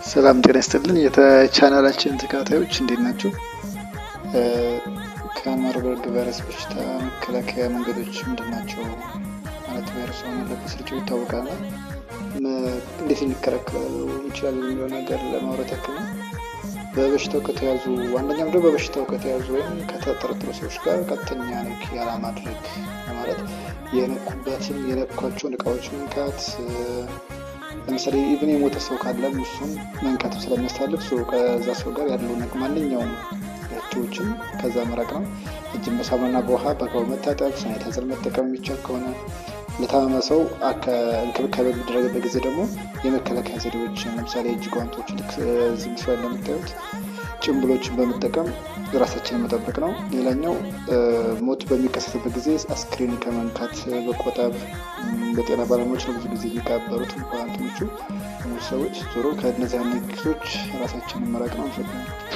ሰላም ጤና ይስጥልን የቻናላችን ተከታታዮች፣ እንዴት ናቸው? ከማርበርግ ቫይረስ በሽታ መከላከያ መንገዶች ምንድን ናቸው? ማለት ቫይረሱ አሁን ያለበት ስርጭቱ ይታወቃል። እንዴት ልንከላከለው እንችላለን የሚለው ነገር ለማውራት ያክል ነው። በበሽታው ከተያዙ፣ አንደኛ ምንድነው፣ በበሽታው ከተያዙ ወይም ከተጠረጠሩ ሰዎች ጋር ቀጥተኛ ንክኪ ያለማድረግ፣ ማለት የነኩበትን የነኳቸውን እቃዎች መንካት፣ ለምሳሌ even የሞተ ሰው ካለም እሱን መንካት ስለሚያስተላልፍ ከዛ ሰው ጋር ያለው ማንኛውም ንክኪዎችን ከዛ መራቅ ነው። እጅን በሳሙናና በውሃ በአግባቡ መታጠብ፣ ሳኒታይዘር መጠቀም የሚቻል ከሆነ፣ ለታመመ ሰው እንክብካቤ በሚደረግበት ጊዜ ደግሞ የመከላከያ ዘዴዎችን፣ ለምሳሌ የእጅ ጓንቶች፣ ልክ እዚህ ምስሉ ላይ እንደምታዩት ጭንብሎችን በመጠቀም ራሳችንን መጠበቅ ነው። ሌላኛው ሞት በሚከሰትበት ጊዜ አስክሬን ከመንካት መቆጠብ፣ በጤና ባለሙያዎች ነው ብዙ ጊዜ የሚቀበሩት እንትኖቹ ሰዎች፣ ዞሮ ከእነዚህ ንክኪዎች ራሳችንን መራቅ ነው። አመሰግናለሁ።